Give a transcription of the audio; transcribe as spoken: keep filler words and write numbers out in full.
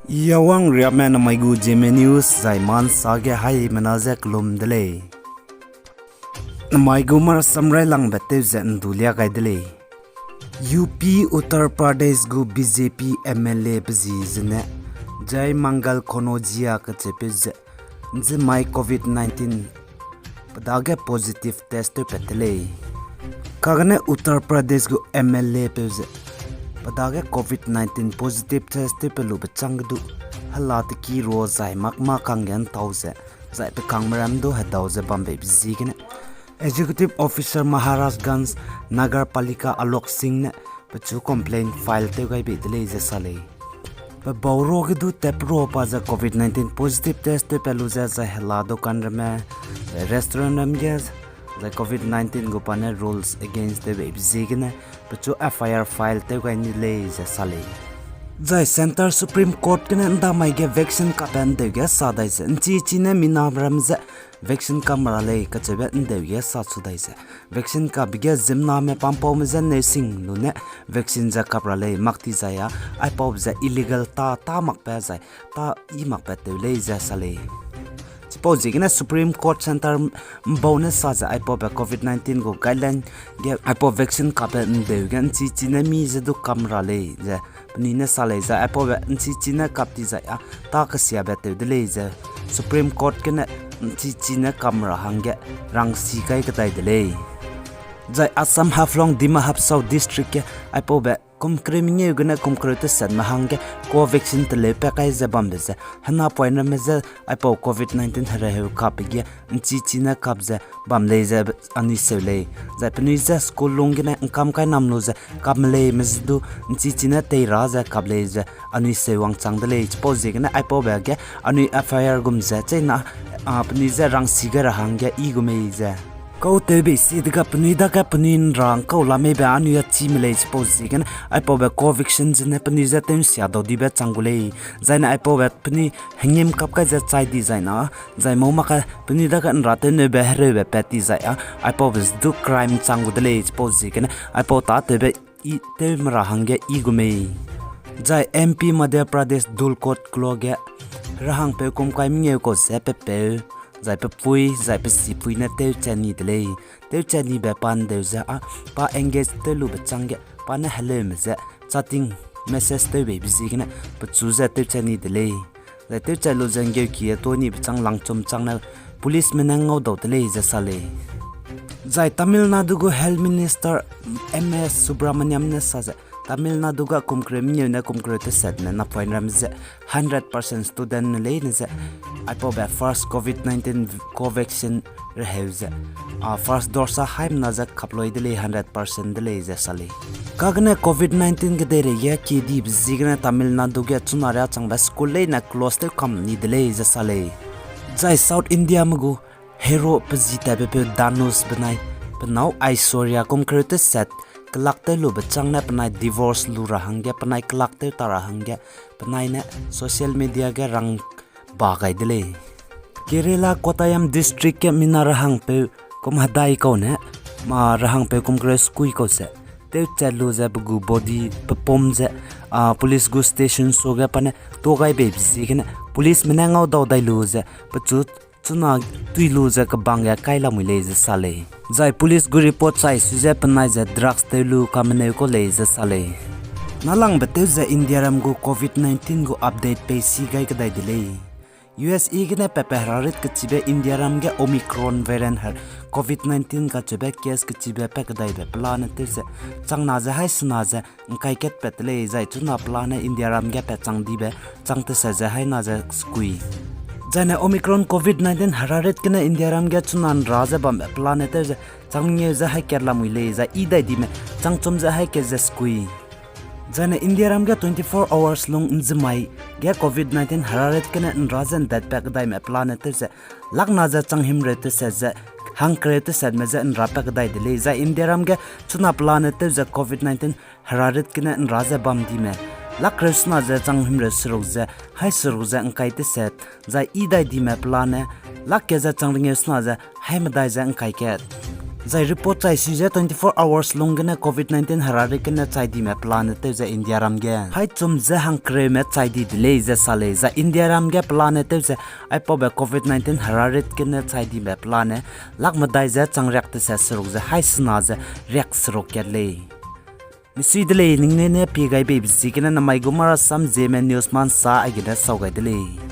Yawang riame namai gu Zeme News zai mansa ge haimena ze kelum de lei. Namai gu marasam railangbe tew ze ndu lia gai de lei. U P Uttar Pradesh gu B J P M L A pe zi zene Jai Mangal Khonojia kacheupeu ze nzimai covid nineteen pe dage positive test tewpat de lei. Kagane Uttar Pradesh gu M L A peu ze pe dage covid nineteen positive test tewpat lube chang ge du hela teki ro zai makma kangge ntau ze, zai pe kangme ram du hedau ze bambeibe ziegene Executive Officer Maharajganj Nagar Palika Alok Singh ne pechu complaint file tew gai bei de lei ze sa lei. Pe bau ro ge du tep ro pa ze covid nineteen positive test tewpat lu ze zai hela dokanramme, zai restaurant ram ge, zai covid nineteen gu pa ne rules against tew beibe ziegene pechu F I R file tew gai ni lei ze sa lei. Zai Centre Supreme Court gene ndamai ge vaccine kabe ndeu ge sa dai ze nchi chi ne mina ram ze vaccine kam ra lei kacheube ndeu ge sa chu dai ze vaccine kabe ge ziemmename pampaume je neu sing lu ne vaccine ze kap ra lei mak ti zai a, aipaube ze illegal ta, ta makbe zai, ta i makbe tew lei ze sa lei. Chipau ziegene Supreme Court Centre mbau ne sa ze aipaube covid nineteen gu guideline ge aipau vaccine kabe ndeu ge nchi chi ne mi ze du kam ra lei ze penui ne sa lei zai aipaube nchi chi ne kap ti zai a ta kesiabe tew de lei ze Supreme Court gene nchi chi ne kam ra hangge rangsi kai kedai de lei. Zai Assam Haflong Dima Hasao District ge aipaube kum kereu mengeu gene kum kereu tesetme hangge Covaxin teleu pa kai ze bambe ze hena poine ramme je aipau covid nineteen hereheu kape ge nchi chi ne kap ze bam lei ze anui seu lei. Zai penui je school lung gene ngkam kai nam lu ze kap me leime ze du nchi chi ne tei ra ze kap lei ze anui seu wangchang de lei. Chipau ziegene aipaube ge anui F I R gum ze cheina, a, penui je rangsi gai ra hangge i gu mei ze kau tew bei si dega penui dage penui nra ngkau la meibe anui a chime lei. Chipau ziegene aipaube Covaxin zene penui je tew nsia dau dibe chang gu lei. Zaine aipaube penui hengim kap kai ze chai di zaina, zai mau mak ge penui dage nra tew neube hereube pat ti zai a, aipaube du crime chang gu de lei. Chipau ziegene aipau tâtewbe i tew me ra hangge i gu mei. Zai M P Madhya Pradesh Dulkot kelo ge rehangpeu kum kai mengeu kau ze pepeu, zai pepui, zai pesipui ne tewchat ni de lei. Tewchat nibe pa ndeu ze a, pa engage tew lube changge pa ne heleume ze chatting message tew beibe ziegene pechu ze tewchat ni de lei. Zai tewchat lu ze nggeuki e to nibe chang langchum chang ne policeme ne ngaudau de lei ze sa lei. Zai Tamil Nadu gu Health Minister M S Subramaniam ne sa ze Tamil Nadu ga kum kereu mengeu ne kum kereu tesetme napoine ramme ze hundred percent studentme leine ze aipaube first covid nineteen Covaxin reheu ze, a, first dose a haimena ze kap lui de lei hundred percent de lei ze sa lei. Kagene covid nineteen kedeirei ge kidibe ziegene Tamil Nadu ge chuna riâ changbe school leine close tew kam ni de lei ze sa lei. Zai South Indiame gu hero pe zi tatbepeu Dhanush benai pe nâu Aishwarya kum kereu teset kelak tew lube chang ne penai divorce lu ra hangge penai kelak tew ta ra hangge penai ne social media ge rang ba gai de lei. Kerala Kottayam District ge mina rehangpeu kum hedai kau ne, ma rehangpeu kum kereu sekui kau ze tewchat lu ze pe gu body pepum ze, a, police gu station suage pa ne tuâ gai beibe ziegene policeme ne ngaudau dai lu ze pechu chuna tui lu ze kebang ge kai lamui lei ze sa lei. Zai police gu report chai su ze penai ze drugs tew lu kameneu kau lei ze sa lei. Nâlangbe tew ze Indiaram gu covid nineteen gu update peisi gai kedai de lei. U S A gene pepe herarit kechibe Indiaram ge Omicron variant her covid nineteen kacheube case kechibe pa kedaibe pelane tew ze changna ze haî sena ze ngkai kat pat de lei, zai chuna pelane Indiaram ge pat chang dibe chang teset ze haî na ze sekui. Zaine Omicron covid nineteen herarit gene Indiaram ge chuna nra ze bambe pelane tew ze chang mengeu ze haî kat lamui lei, zai i dai dime chang chum ze haî kat ze sekui. Zaine Indiaram ge twenty-four hours lung nzemai ge covid nineteen herarit gene nra ze ndatpat kedaime pelane tew ze lakna ze chang himreu teset ze hangkereu tesetme je nra pat kedai de lei, zai Indiaram ge chuna pelane tew ze covid nineteen herarit gene nra ze bam dime lakreu sena ze chang himreu seruk ze haî seruk ze ngkai teset, zai i dai dime pelane lak kat ze chang rengeu sena ze haî medai ze ngkai kat. Zai report chai sui ze twenty-four hours lung gene covid nineteen herarit gene chai dime pelane tew ze India ram ge hai chum ze hangkereume chai di de lei ze sa lei. Zai India ram ge pelane tew ze aipaube covid nineteen herarit gene chai dime pelane lak medai ze chang riak tese seruk ze hai sena ze riak seruk kat lei. Misui de lei, ningnui ne pie gai beibe ziegene namai gu Marasam Zeme News ma nsa aigene sau gai de lei.